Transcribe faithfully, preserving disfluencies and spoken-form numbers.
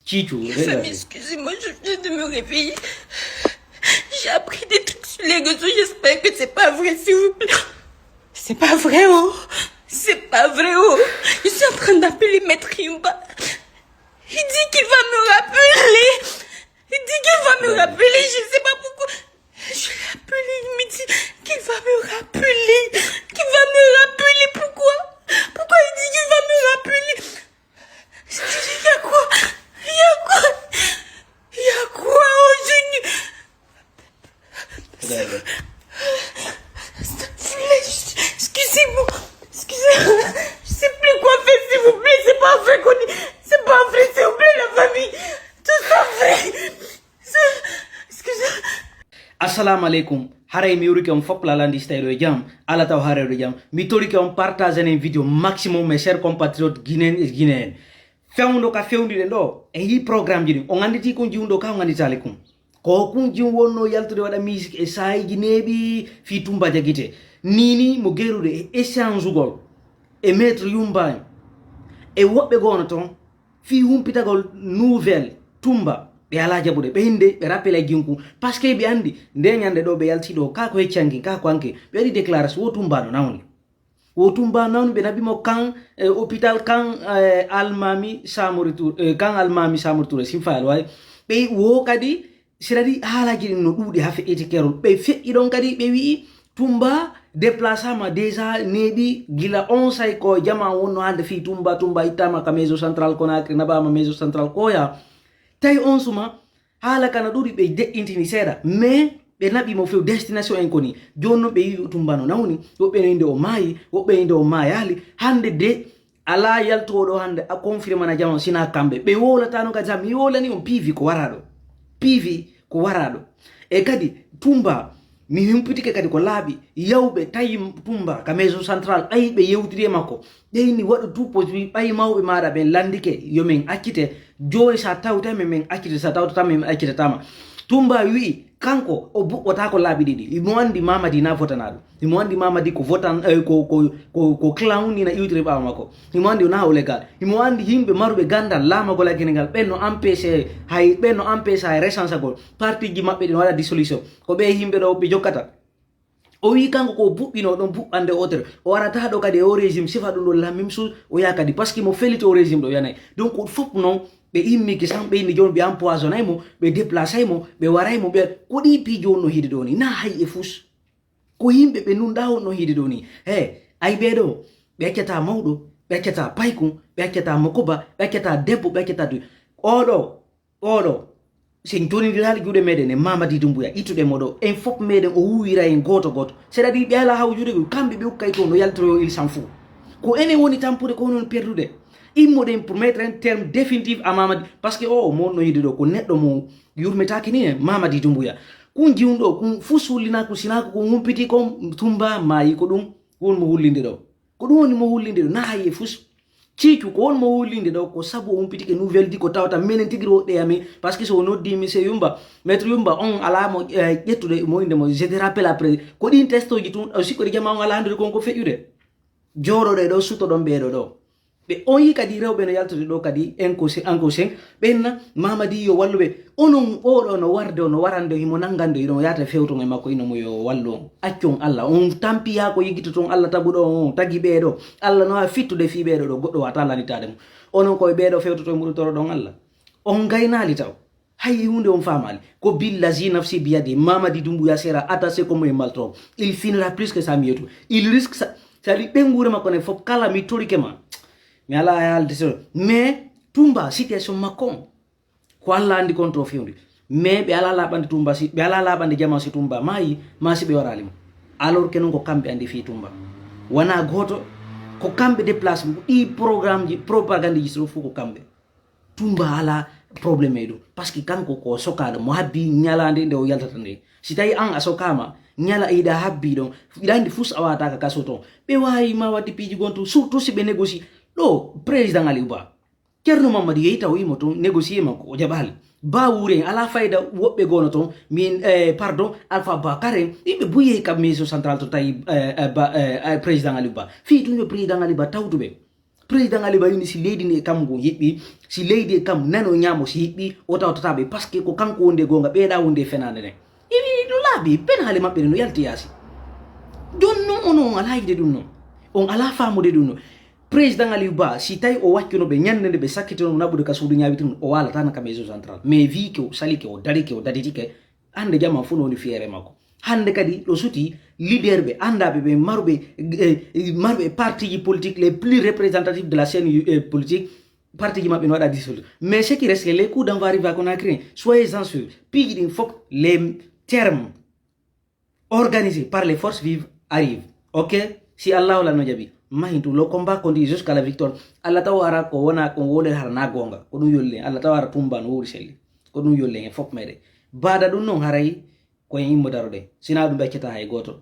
Chichu, famille, excusez-moi, je viens de me réveiller. J'ai appris des trucs sur les réseaux, j'espère que c'est pas vrai, s'il vous plaît. C'est pas vrai, oh. C'est pas vrai, oh. Je suis en train d'appeler Maître Yumba. Il dit qu'il va me rappeler. Il dit qu'il va me rappeler, je sais pas pourquoi. Je l'ai appelé, il me dit qu'il va me rappeler. Qu'il va me rappeler, pourquoi? Pourquoi il dit qu'il va me rappeler? Il y a quoi? Il y a quoi? Il y a quoi? Oh, je ne... Excusez-moi. Excusez-moi. Je sais plus quoi faire, s'il vous plaît. C'est pas vrai qu'on est... C'est pas vrai, s'il vous plaît, la famille. C'est pas vrai. C'est... Excusez... Assalamu alaikum. Haray mi yurike on fop lalandi stayɗo e jam. Ala taw harayɗo jam. Mi torike on partage en vidéo maximum, mes chers compatriotes guinéens et guinéennes. Fewndo ka fewndi ɗen ɗo e yi programme ji ɗin. On anditi kun jiwndo ka on anditali kun. Ko kun jiw wonno yaltude waɗa musique e saayiji neeɓi fii Tumba Jagite. Nini mo gerude e échange ugol e maître Yumba en. E woɓɓe goono ton fii humpitagol nouvelle Tumba. Ɓe alaa jaɓude, ɓe hinde, ɓe rappela e jinku. Parce que ɓe andi, nde ñande ɗo ɓe yalti ɗo, ka ko heccanki, ka ko anke, ɓe waɗi déclaration, wo Tumba no nawni. Wo Tumba nawni, ɓe naɓi mo kan, eh, hôpital kan, eh, Almami Samori Touré, eh, kan Almami Samori Touré, Simfayal wawi. Ɓe wo kadi, c'est-à-dire haalaji ɗin no ɗuuɗi ha feƴƴiti kerol. Ɓe feƴƴi ɗon kadi, ɓe wi'i Tumba déplacama déjà neeɓi gila on say ko jama wonno hande fii Tumba, Tumba ittama ka maison centrale Conakry, naɓama maison centrale Koya. Tawi on suma, haala kana ɗuuɗi ɓe deƴƴintini seeɗa, mais ɓe naɓi mo few destination en koni. Jooni non ɓe wi'i Tumba no nawni, woɓɓe no inde o maayi, woɓɓe inde o maayaali. Hande de, alaa yaltooɗo hande a confirmana jama sina kamɓe. Ɓe wowlatano ka jam, mi wowlani on piivi ko waraɗo. Piivi ko waraɗo. E kadi, Tumba, mi humpitike kadi ko laaɓi, yawɓe tawi Tumba ka maison centrale, ɓayi ɓe yewtidi e makko. Ɓeyni waɗu tout possible, ɓay mawɓe maaɗa ɓen landike, yo min accite. Jooni sa tawtama min accite, sa tawtatama min accitatama. Tumba wi'i, kanko, o buɓɓotaako laabi ɗiɗi. Himo andi Mamadi na votana ɗum. Himo andi Mamadi ko votan, eh, ko, ko, ko, ko clown ni na iwtiri ɓaawo makko. Himo andi o na o legal. Himo andi yimɓe maruɓe gandal laamagol hakkunde ngal. Ɓen no empêché hay, ɓen no empêché hay recensagol. Parti ji maɓɓe ɗi no waɗa dissolution. Ko ɓe yimɓe ɗo ɓe jokkata. O wi kanko ko buɓɓino ɗon buɓɓande otere. O warata ɗo kadi e o régime sifa ɗum ɗo la même chose o yaha kadi. Parce que mo feliti o régime ɗo yanay. Donc ko fof noon ɓe immiki san ɓe inni jooni ɓe empoisonay mo, ɓe déplacay mo, ɓe waray mo, ɓe ko ɗi piiji wonno hiide ɗo ni na hay e fus. Ko yimɓe ɓe nunɗa wonno hiide ɗo ni. He, ay ɓee ɗo, ɓe accata mawɗo, ɓe accata paykun, ɓe accata mokoba, ɓe accata debbo, ɓe accata du-, oɗo, oɗo, si en tonindiraali juuɗe meɗen e Mamadi Doumbouya, ittuɗe mo ɗo, en fof meɗen o wuwira en gooto gooto. C'est-à-dire ɓe alaa hawjude ɗum, kamɓe ɓe ukkay toon no yaltoro il s'en fout. Ko enen woni tampude, ko onon perdude. Immoɗen pour mettre un terme définitif à Mamadi, parce que o, o mo wonno yiide ɗo, ko neɗɗo mo yurmetaake ni e Mamadi Doumbouya. Kun jiwun ɗo, kun fus hullinaa, kun sinaa ko kun humpiti kon, Tumba maayi ko ɗum, won mo hullinde ɗo. Ko ɗum woni mo hullinde ɗo, na hay e fus. Ciicu, ko won mo wullinde ɗo, ko sabu o humpitike nouvelle di ko tawata menen tigi ro ɗeya mi, parce que so o noddi mi se Yumba, maître Yumba, on alaa mo, eh, ƴettude mo inde mo, je te rappelle après. Ko ɗin testoji tun, o sikko ɗi jama on alaa andude kon ko feƴƴude. Jooɗoɗe ɗo, sutoɗon ɓeeɗo ɗo. Ɓe on yi kadi rewɓe no yaltude ɗo kadi, en ko se-, en ko sen, ɓen na, Mamadi yo wallu ɓe. Onon oɗo no warde, no warande, himo nangande, hiɗon yaata fewton e makko, ino mo yo wallu on. Accon Allah. On tampiya ko yigitoton Allah taguɗo on, on tagi ɓeeɗo. Allah no ha fittude fii ɓeeɗo ɗo, goɗɗo wata lalitade mo. Onon koye ɓeeɗo fewtoto e muɗum toroɗon Allah. On gaynaali taw. Hay hunde on faamaali. Ko billazi nafsi biyadi, Mamadi Doumbouya sera attaché comme un maltron. Il finira plus que ça, mieux tout. Il risque ça. C'est-à-dire ɓe nguure makko ne fof kala mi torike ma. Mi ala e haalde so. Mais Tumba situation makko on. Ko Allah andi kon to fewndi. Mais ɓe alaa laaɓande Tumba si, ɓe alaa laaɓande jama si Tumba maayi, ma si ɓe waraali mo. Alors que non ko kamɓe andi fii Tumba. Wona gooto, ko kamɓe déplacement, ɗi programme ji, propagande ji so fof ko kamɓe. Tumba alaa problème e ɗum. Parce que kanko ko sokaaɗo mo habbi ñalaande nde o yaltata nde. Si tawi an a sokaama, ñala e iɗa habbi ɗon, iɗa andi fus a wata ka kaso ton. Ɓe waawi ma wadde piiji gontu, surtout si ɓe négocie. Ɗo, président Aliou Ba. Ceerno Mamadi yehi taw imo toon négocier makko, o jaɓaali. Ba wuuri en, alaa fayda woɓɓe goono toon, min, eh, pardon, Alpha Bakar en, yimɓe buy yehi ka maison centrale to tawi, eh, eh, ba, eh, eh, président Aliou Ba. Fii tun yo président Aliou Ba tawtuɓe. Président Ali Bayuni, si leydi ndi e kam ngu yiɓɓi, si leydi e kam nano ñaamo si yiɓɓi, o tawtata ɓe, parce que ko kanko wondi e goonga, ɓeeɗa wondi e fenaande nden. Iwi no laabi, penaale maɓɓe ɗe no yalti yaasi. Jooni non onon on alaa yiɗde ɗum non. On alaa faamude ɗum non. Président Aliou Ba, si tawi o waccuno ɓe ñande nde ɓe sakkitino naɓude ka suudu ñaawitino, o waalata na ka maison centrale. Mais vi que o salike, o darike, o daditike, hannde jaman fof no woni fiere makko. Hannde kadi ɗo suti leader ɓe anndaɓe ɓe marɓe, eh, marɓe parti ji politique les plus représentatifs de la scène, eh, politique, parti ji maɓɓe no waɗa dissoudre. Mais ce qui reste, les coups d'envoi arrive à Conakry. Soyez-en sûr. Piiji ɗin fof, les termes organisés par les forces vives arrivent. Ok? Si Allah wala no jaɓi, mahintu, le combat continue jusqu'à la victoire. Allah taw ara ko wona ko wole har na gonga. Ko ɗum yolli. Allah taw ara tumba no wuri selli. Ko ɗum yolli hen fof meɗe. Baada ɗum non haray ko en immo daroɗe. Sina ɗum ɓe accata hay gooto.